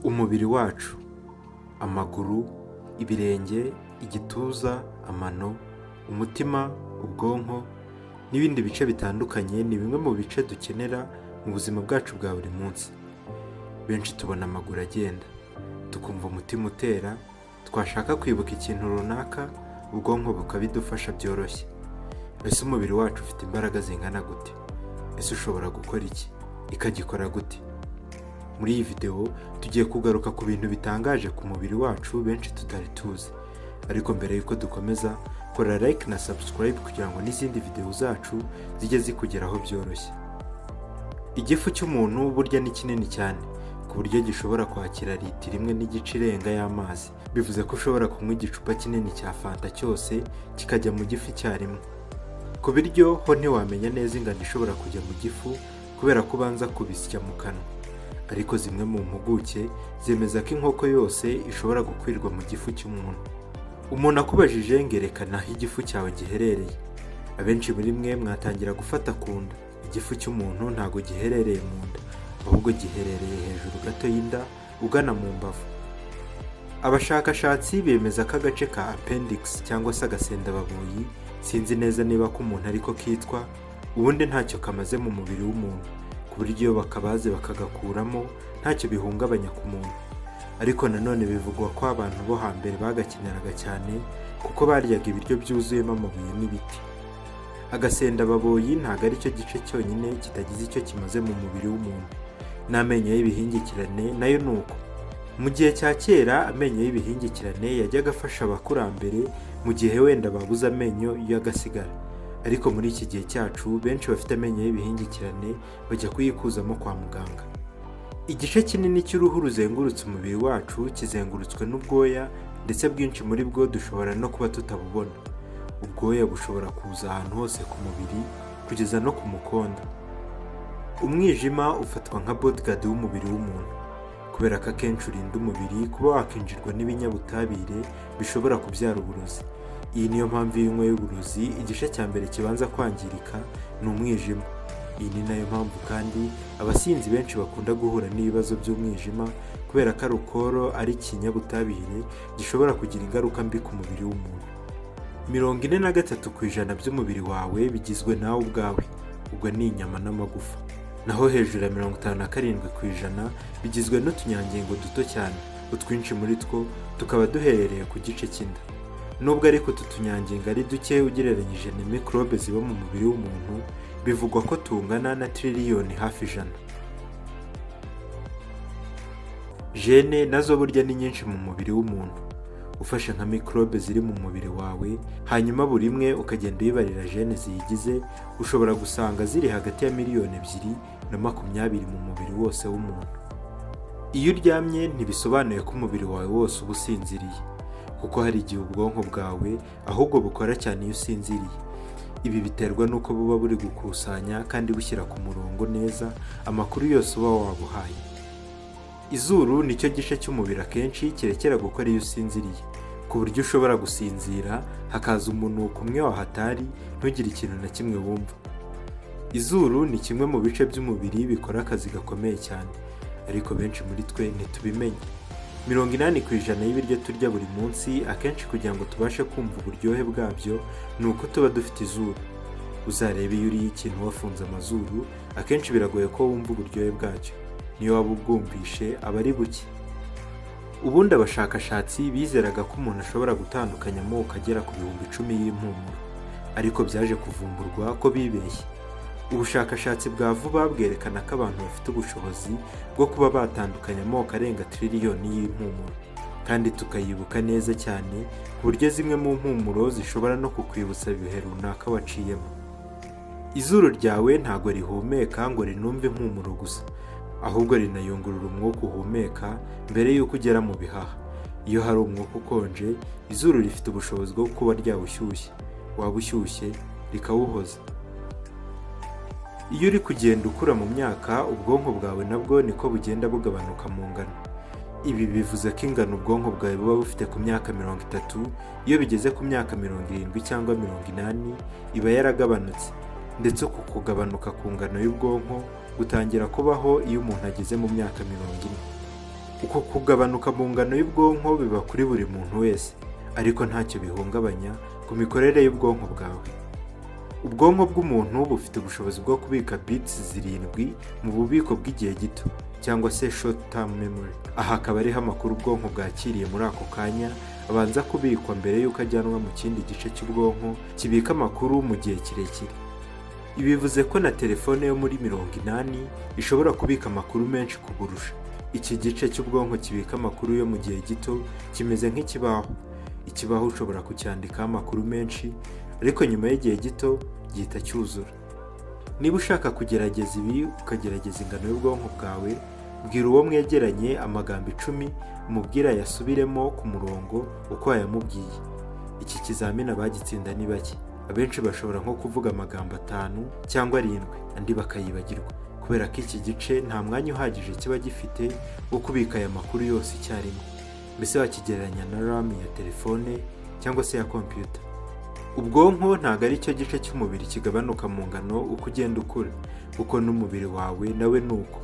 Umubiri wacu, amaguru, ibirenge, igituza, amano, umutima, ubwonko n'ibindi bice bitandukanye ni bimwe mu bice dukenera mu buzima bwacu bwa buri munsi. Benshi tubona amaguru agenda, tukumva umutima utera, twashaka kwibuka ikintu runaka ubwonko bukabidufasha byoroshye. Ese umubiri wacu ufite imbaraga zingana gute? Ese ushobora gukora iki? Ikagikora gute? Muri iyi videwo tugiye kugaruka ku bintu bitangaje ku mubiri wacu benshi tutari tuzi. Ariko mbere y'uko dukomeza, kora like na subscribe kugira ngo n'izindi videwo zacu zijye zikugeraho byoroshye. Igifu cy'umuntu burya ni kinini cyane ku buryo gishobora kwakira litiro 1.5 irenga y'amazi. Bivuze ko ushobora kunywa igicupa kinini cya fanta cyose kikajya mu gifu icyarimwe. Ku biryo ho ntiwamenya neza ingano ishobora kujya mu gifu kubera ko ubanza kubisya mu kanwa. Ariko zimwe mu mpuguke zemeza ko inkoko yose ishobora gukwirwa mu gifu cy'umuntu. Umuntu akubajije ngo erekana aho igifu cyawe giherereye, abenshi muri mwe mwatangira gufata ku nda. Igifu cy'umuntu ntabwo giherereye mu nda, ahubwo giherereye hejuru gato y'inda ugana mu mbavu. Abashakashatsi bemeza ko agace ka appendix cyangwa se agasendababoyi, sinzi neza niba ko umuntu ariko kitwa, ubundi ntacyo kamaze mu mubiri w'umuntu, ku buryo iyo bakabaze bakagakuramo ntacyo bihungabanya ku muntu. Ariko nanone bivugwa ko abantu bo hambere bagakeneraga cyane kuko baryaga ibiryo byuzuyemo amabuye n'ibiti. Agasendababoyi ntabwo ari cyo gice cyonyine kitagize icyo kimaze mu mubiri w'umuntu. N'amenyo y'ibihingikirane nayo ni uko. Mu gihe cya kera amenyo y'ibihingikirane yajyaga afasha abakurambere mu gihe wenda babuze amenyo y'agasigara. Ariko muri iki gihe cyacu benshi bafite amenyo y'ibihingikirane bajya kuyikuzamo kwa muganga. Igice kinini cy'uruhu ruzengurutse umubiri wacu kizengurutswe n'ubwoya, ndetse bwinshi muri bwo dushobora no kuba tutabubona. Ubwoya bushobora kuza ahantu hose ku mubiri kugeza no ku mukondo. Umwijima ufatwa nka bodyguard w'umubiri w'umuntu kubera ko akenshi urinda umubiri kuba wakinjirwa n'ibinyabutabire bishobora kubyara uburozi. Iyi niyo mpamvu iyo unyweye uburozi igice cya mbere kibanza kwangirika ni umwijima. Iyi ni nayo mpamvu kandi abasinzi benshi bakunda guhura n'ibibazo by'umwijima, kubera ko alcohol ari ikinyabutabire gishobora kugira ingaruka mbi ku mubiri w'umuntu. 43% by'umubiri wawe bigizwe nawe ubwawe, ubwo ni inyama n'amagufa. Naho hejuru ya 57% bigizwe n'utunyangingo duto cyane, utwinshi muri two tukaba duherereye ku gice cy'inda. Nubwo ariko utu tunyangingo ari duke ugereranyije na mikorobe ziba mu mubiri w'umuntu, bivugwa ko tungana na tiririyoni hafi 100. Gene nazo burya ni nyinshi mu mubiri w'umuntu. Ufashe nka mikorobe ziri mu mubiri wawe, hanyuma buri imwe ukagenda uyibarira gene ziyigize, ushobora gusanga ziri hagati ya miliyoni 2 na 20 mu mubiri wose w'umuntu. Iyo uryamye ntibisobanuye ko umubiri wawe wose uba usinziriye, kuko hari igihe ubwonko bwawe ahubwo bukora cyane iyo usinziriye. Ibi biterwa n'uko buba buri gukusanya kandi bushyira ku murongo neza amakuru yose uba wabuhaye. Izuru nicyo gice cy'umubiri akenshi kirekera gukora iyo usinziriye, ku buryo ushobora gusinzira hakaza umunuko umwe wahatari ntugire ikintu na kimwe wumva. Izuru ni kimwe mu bice by'umubiri bikora akazi gakomeye cyane, ariko benshi muri twe ntitubimenye. 80% y'ibiryo turya buri munsi akenshi kugira ngo tubashe kumva uburyohe bwabyo ni uko tuba dufite izuru. Uzarebe iyo uriye ikintu wafunze amazuru, akenshi biragoye ko wumva uburyohe bwacyo. Niyo waba ubwumvishe aba ari buke. Ubundi abashakashatsi bizeraga ko umuntu ashobora gutandukanya amoko agera ku 10,000 y'impumuro, ariko byaje kuvumburwa ko bibeshye. Ubushakashatsi bwa vuba bwerekana ko abantu bafite ubushobozi bwo kuba batandukanya amoko arenga tiririyoni y'impumuro, kandi tukayibuka neza cyane, ku buryo zimwe mu mpumuro zishobora no kukwibutsa ibihe runaka waciyemo. Izuru ryawe ntabwo rihumeka ngo rinumve impumuro gusa, ahubwo rinayungurura umwuka uhumeka mbere y'uko ugera mu bihaha. Iyo hari umwuka ukonje, izuru rifite ubushobozi bwo kuba ryawushyushya, waba ushyushye rikawuhoza. Iyo uri kugenda ukura mu myaka, ubwonko bwawe nabwo niko bugenda bugabanuka mu ngano. Ibi bivuze ko ingano ubwonko bwawe buba bufite ku myaka 30, iyo bigeze ku myaka 70 cyangwa 80 iba yaragabanutse, ndetse uku kugabanuka ku ngano y'ubwonko gutangira kubaho iyo umuntu ageze mu myaka 40. Uku kugabanuka mu ngano y'ubwonko biba kuri buri muntu wese, ariko ntacyo bihungabanya ku mikorere y'ubwonko bwawe. Ubwonko bw'umuntu bufite ubushobozi bwo kubika bits 7 mu bubiko bw'igihe gito, cyangwa se short term memory. Aha akaba ariho amakuru ubwonko bwakiriye muri ako kanya abanza kubikwa mbere y'uko ajyanwa mu kindi gice cy'ubwonko kibika amakuru mu gihe kirekire. Ibi bivuze ko na telefone yo muri 80 ishobora kubika amakuru menshi kuburusha. Iki gice cy'ubwonko kibika amakuru yo mu gihe gito kimeze nk'ikibaho. Ikibaho ushobora kucyandikaho amakuru menshi, ariko nyuma y'igihe gito gihita cyuzura. Niba ushaka kugerageza ibi, ukagerageza ingano y'ubwonko bwawe, bwira uwo mwegeranye amagambo 10, umubwire ayasubiremo ku murongo uko wayamubwiye. Iki kizamini abagitsinda ni bake. Abenshi bashobora nko kuvuga amagambo 5 cyangwa 7, andi bakayibagirwa, kubera ko iki gice nta mwanya uhagije kiba gifite wo kubika aya makuru yose icyarimwe. Mbese wakigereranya na RAM ya telefone cyangwa se ya kompiyuta. Ubwonko ntabwo ari cyo gice cy'umubiri kigabanuka mu ngano uko ugenda ukura, kuko n'umubiri wawe nawe ni uko.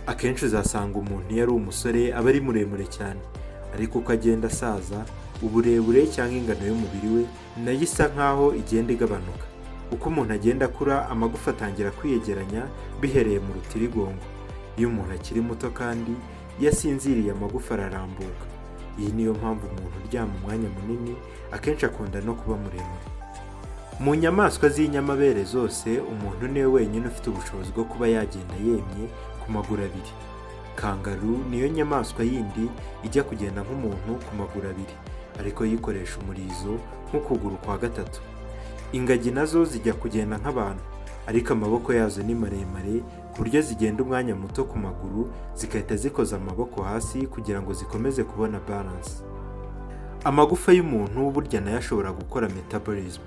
Akenshi uzasanga umuntu iyo ari umusore aba ari muremure cyane, ariko uko agenda asaza, uburebure cyangwa ingano y'umubiri we nayo isa nkaho igenda igabanuka. Uko umuntu agenda akura, amagufa atangira kwiyegeranya bihereye mu rutirigongo. Iyo umuntu akiri muto kandi iyo asinziriye, amagufa ararambuka. Iyi niyo mpamvu umuntu uryama umwanya munini akenshi akunda no kuba muremure. Mu nyamaswa z'inyamabere zose, umuntu niwe wenyine ufite ubushobozi bwo kuba yagenda yemye ku maguru abiri. Kangaroo niyo nyamaswa yindi ijya kugenda nk'umuntu ku maguru abiri, ariko yikoresha umurizo nk'ukuguru kwa gatatu. Ingagi nazo zijya kugenda nk'abantu, ariko amaboko yazo ni maremare ku buryo zigenda umwanya muto ku maguru zigahita zikoza amaboko hasi kugira ngo zikomeze kubona balance. Amagufa y'umuntu burya nayo ashobora gukora metabolism.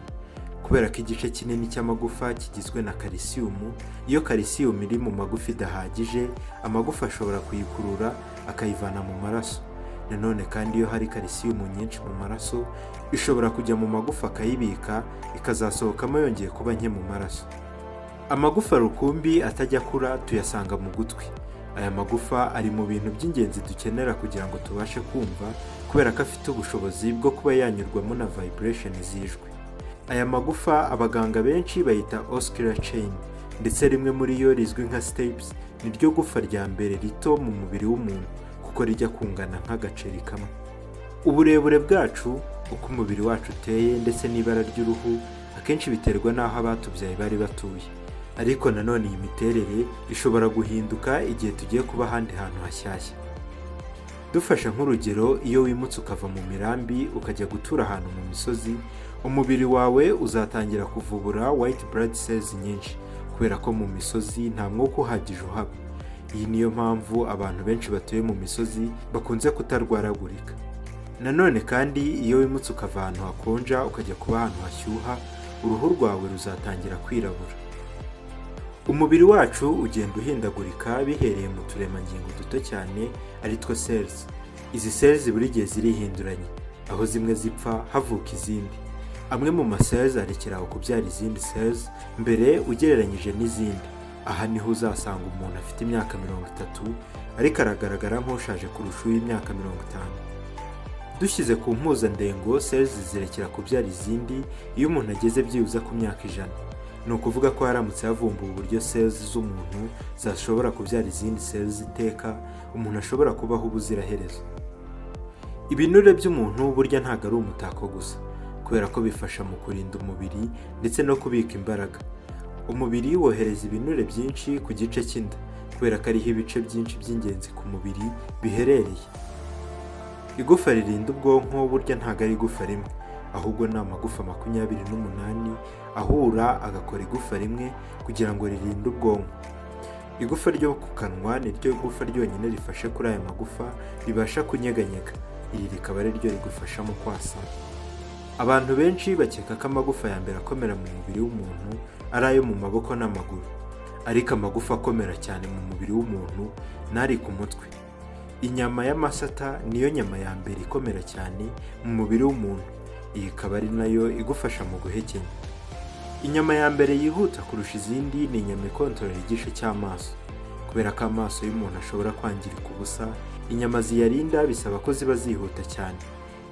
Kubera ko igice kinini cy'amagufa kigizwe na kalisiyumu, iyo kalisiyumu iri mu magufa idahagije, amagufa ashobora kuyikurura akayivana mu maraso. Nanone kandi, iyo hari kalisiyumu nyinshi mu maraso, ishobora kujya mu magufa akayibika, ikazasohokamo yongeye kuba nke mu maraso. Amagufa rukumbi atajya akura tuyasanga mu gutwi. Aya magufa ari mu bintu by'ingenzi dukenera kugira ngo tubashe kumva, kubera ko afite ubushobozi bwo kuba yanyurwamo na vibration z'ijwi. Aya magufa abaganga benshi bayita ossicular chain, ndetse rimwe muri yo rizwi nka stapes ni ryo gufa rya mbere rito mu mubiri w'umuntu, kuko rijya kungana nk'agaceri kamwe. Uburebure bwacu, uko umubiri wacu uteye ndetse n'ibara ry'uruhu akenshi biterwa n'aho abatubyaye bari batuye. Ariko nanone iyi miterere ishobora guhinduka igihe tugiye kuba ahandi hantu hashyashya. Dufashe nk'urugero, iyo wimutse ukava mu mirambi ukajya gutura ahantu mu misozi, umubiri wawe uzatangira kuvubura white blood cells nyinshi, kubera ko mu misozi nta mwuka uhagije uhaba. Iyi niyo mpamvu abantu benshi batuye mu misozi bakunze kutarwaragurika. Nanone kandi, iyo wimutse ukava ahantu hakonja ukajya kuba ahantu hashyuha, uruhu rwawe ruzatangira kwirabura. Umubiri wacu ugenda uhindagurika bihereye mu turemangingo duto cyane ari two cells. Izi cells buri gihe zirihinduranya, aho zimwe zipfa havuka izindi. Amwe mu ma cells arekera aho kubyara izindi cells mbere ugereranyije n'izindi. Aha niho uzasanga umuntu afite imyaka 30 ariko aragaragara nk'ushaje kurusha uw'imyaka 50. Dushyize ku mpuzandengo, cells zirekera kubyara izindi iyo umuntu ageze byibuze ku myaka 100. Ni ukuvuga ko haramutse havumbuwe uburyo cells z'umuntu zashobora kubyara izindi cells iteka, umuntu ashobora kubaho ubuziraherezo. Ibinure by'umuntu burya ntabwo ari umutako gusa, kubera ko bifasha mu kurinda umubiri ndetse no kubika imbaraga. Umubiri wohereza ibinure byinshi ku gice cy'inda, kubera ko ariho ibice byinshi by'ingenzi ku mubiri biherereye. Igufa ririnda ubwonko burya ntabwo ari igufa rimwe, ahubwo ni amagufa 28 ahura agakora igufa rimwe kugira ngo ririnde ubwonko. Igufa ryo ku kanwa ni ryo gufa ryonyine rifashe kuri aya magufa ribasha kunyeganyega. Iri rikaba ari ryo rigufasha mu kwasama. Abantu benshi bakeka ko amagufa ya mbere akomera mu mubiri w'umuntu ari ayo mu maboko n'amaguru, ariko amagufa akomera cyane mu mubiri w'umuntu n'ari ku mutwe. Inyama y'amasata niyo nyama ya mbere ikomera cyane mu mubiri w'umuntu, iyi ikaba ari nayo igufasha mu guhekenya. Inyama ya mbere yihuta kurusha izindi ni inyama ikontorora igice cy'amaso, kubera ko amaso y'umuntu ashobora kwangirika ubusa. Inyama ziyarinda bisaba ko ziba zihuta cyane.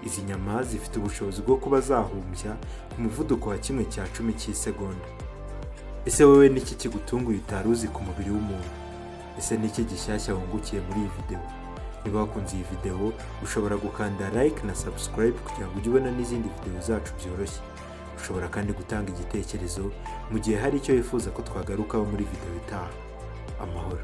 Izi nyama zifite ubushobozi bwo kuba zahumbya ku muvuduko wa 1/10 cy'isegonda. Ese wowe niki kigutunguye utari uzi ku mubiri w'umuntu? Ese niki gishyashya wungukiye muri iyi videwo? Niba wakunze iyi videwo, ushobora gukanda like na subscribe kugira ngo ujye ubona n'izindi videwo zacu byoroshye. Ushobora kandi gutanga igitekerezo mu gihe hari icyo wifuza ko twagarukaho muri videwo itaha. Amahoro.